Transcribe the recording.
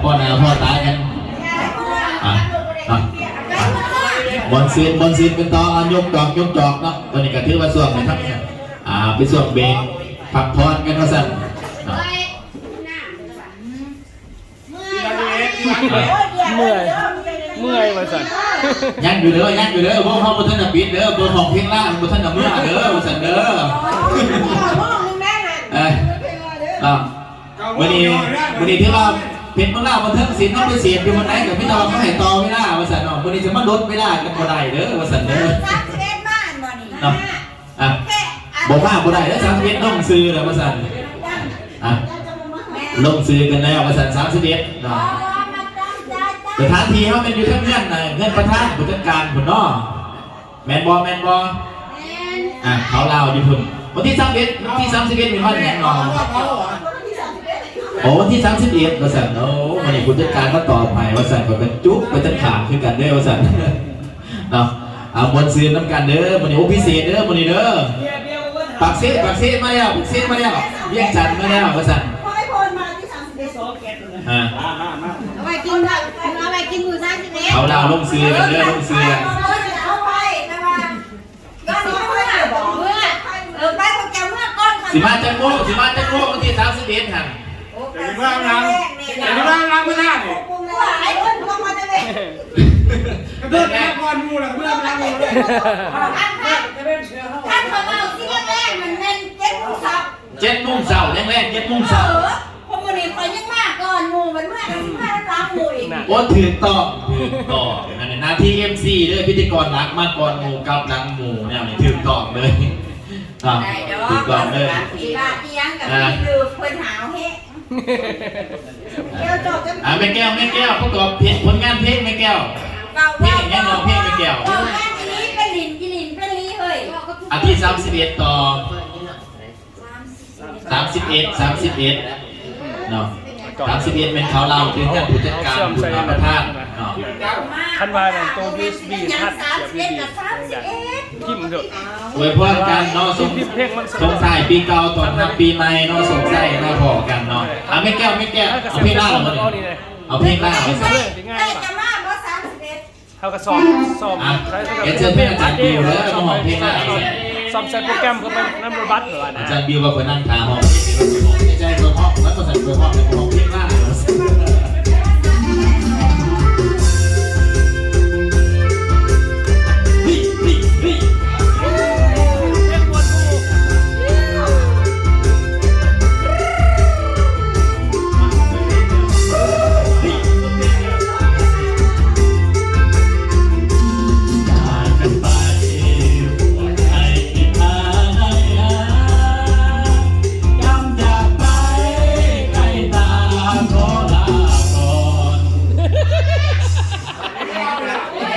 ພໍ້ໜ້າພໍ້ຕາກັນ ອ່ະ ອ່ະ ອ່ະ ມ່ວນຊື່ນ ມ່ວນຊື່ນກັນຕໍ່ ອ່ະ ຍົກດອກ ຍົກດອກເນາະ. ຕອນນີ້ກໍຖືວ່າຊ່ວງນີ້ທັງ ອ່າ ເປັນຊ່ວງເບຣກພັກຜ່ອນກັນວ່າຊັ້ນເນາະ. ເມື່ອຍ ເມື່ອຍວ່າຊັ້ນ. ຍັງຢູ່ເດີ ຍັງຢູ່ເດີ ວົງເຮົາບໍ່ທັນໄດ້ປິດເດີ ບໍ່ຮ້ອງເພງລາວບໍ່ທັນໄດ້ເມືອເດີ ວ່າຊັ້ນເດີ. ເອີ ອ່າ ມື້ນີ້ ມື້ນີ້ຖືວ່າເພັດເມືອງລາວບັນເທີງສິນເຮົາໄປເສບຢູ່ບ່ອນໃດກໍມີແຕ່ວ່າເຂົາໃຫ້ຕໍ່ເວລາວ່າຊັ້ນເນາະ. ມື້ນີ້ຈະມາດົດເວລາກັນບໍ່ໄດ້ເດີວ່າຊັ້ນເດີ ສາມສິບເອັດມາອັນບໍ່ນີ້ ເນາະ. ອ່ະ ໂອເຄ ອ່ະ ບໍ່ມາບໍ່ໄດ້ເດີ ສາມສິບເອັດລົງຊື່ແລ້ວວ່າຊັ້ນ. ອ່ະ ລົງຊື່ກັນແລ້ວວ່າຊັ້ນ ສາມສິບເອັດເນາະ. ສະຖານທີ່ເຮົາແມ່ນຢູ່ທາງເຮືອນ ເຮືອນປະທານຜູ້ຈັດການພຸ້ນເນາະ. ແມ່ນບໍ່ ແມ່ນບໍ່? ແມ່ນ. ອ່າ ເຂົາລາວຢູ່ພຸ້ນ ວັນທີສາມສິບເອັດ ວັນທີສາມສິບເອັດ ແມ່ນວັນຫຍັງເນາະ? ໂອ້ ວັນທີສາມສິບເອັດ ວ່າຊັ້ນ. ໂອ້ ມື້ນີ້ຜູ້ຈັດການມາຕອບໃຫ້ວ່າຊັ້ນ ຂ້ອຍກໍຈຸກໄປທັງຂ້າງຄືກັນເດີວ່າຊັ້ນເນາະ. ອ່າ ມ່ວນຊື່ນນຳກັນເດີມື້ນີ້. ໂອ້ ພິເສດເດີມື້ນີ້ເດີ. ປາກເຊ ປາກເຊມາແລ້ວ ປາກເຊມາແລ້ວ ວຽງຈັນມາແລ້ວວ່າຊັ້ນ. ຂໍໃຫ້ພອນມາທີ່ສາມສິບເອັດ ອ່າ ເອົາໄວ້ກິນ ເອົາໄວ້ກິນມື້ສາມສິບເອັດ ເຂົາລາວລົງຊື່ກັນເດີ ລົງຊື່ກັນ. ເອົາໄວ້ ແຕ່ວ່າ ກໍຊິເມືອ ເມືອ ເອີ ໄປພວກເຈົ້າເມືອກ່ອນ. ຊິມາຈັກໂມງ ຊິມາຈັກໂມງ ວັນທີສາມສິບເອັດຫັ້ນ? ໂອ້ ເມືອນຳ ເມືອນຳເວລານີ້ ຫຼາຍຄົນລົງມາແຕ່ເວ ກະເດີນແຕ່ກ່ອນໝູ່ລະ ເມືອນຳໝູ່ເລີຍ. ຄັນ ຄັນເຂົາເວົ້າຊິແລງໆ ມັນແມ່ນເຈັດໂມງເຊົ້າ. ເຈັດໂມງເຊົ້າ ແລງໆ ເຈັດໂມງເຊົ້າ. ເອີ ເພາະມື້ນີ້ຂ້ອຍຍັງມາກ່ອນໝູ່ ມັນເມືອ ມັນຊິມານຳຫຼັງໝູ່ອີກ. ໂອ້ ຖືກຕ້ອງ ຖືກຕ້ອງ. ອັນນີ້ໜ້າທີ່ເອັມຊີເດີ ພິທີກອນຫຼັກມາກ່ອນໝູ່ ກັບຫຼັງໝູ່ ແນວນີ້ຖືກຕ້ອງເລີຍ. ອ່າ ໄດ້ດອກ ຖືກຕ້ອງເລີຍ. ຊິວ່າອີ່ຫຍັງກໍຄືເພິ່ນຫາວແຮງ. ອ່າ ແມ່ແກ້ວ ແມ່ແກ້ວ ປະກອບເພງ ຜົນງານເພງແມ່ແກ້ວ. ເວົ້າ ເພງຫຍັງເນາະ ເພງແມ່ແກ້ວ? ເວົ້າງານອີ່ຫຼີ ເປັນຫຼິ້ນ ອີ່ຫຼີ ເປັນຫຼີເຮີ້ຍ. ວັນທີສາມສິບເອັດຕໍ່ ສາມສິບເອັດ ສາມສິບເອັດເນາະ. ສາມສິບເອັດແມ່ນເຂົາລາວ ເປັນເຮືອນຜູ້ຈັດການ ຜູ້ນຳປະທານເນາະ. ຄັນວ່ານັ້ນໂຕຢູເອັສບີ ພັດ ສາມສິບເອັດ ກໍສາມສິບເອັດ ພິມເຖາະ. ອວຍພອນກັນເນາະ ສົ່ງ ສົ່ງທ້າຍປີເກົ່າ ຕ້ອນຮັບປີໃໝ່ເນາະ ໂຊກໄຊມາພໍ້ກັນເນາະ. ອ່າ ແມ່ແກ້ວ ແມ່ແກ້ວ ເອົາເພງລາວບໍ່ນີ້? ເອົາເພງລາວ ແຕ່ຈະມາບໍ່ ສາມສິບເອັດ ເຮົາກໍຊ້ອມ ຊ້ອມ ອ່ະ ເຮັດເຊີນເພິ່ນອາຈານບິວເດີ ມາຮ້ອງເພງລາວ. ຊ້ອມໃສ່ໂປຣແກຣມເພື່ອໄປນຳລົດບັດເພິ່ນວ່ານະ. ອາຈານບິວວ່າຂ້ອຍນັ່ງຖ້າຮ້ອງເພງ ໃນໃຈຂ້ອຍຮ້ອງ ແລ້ວກໍໃສ່ຂ້ອຍຮ້ອງ ແລ້ວກໍຮ້ອງເພງລາວ. ເ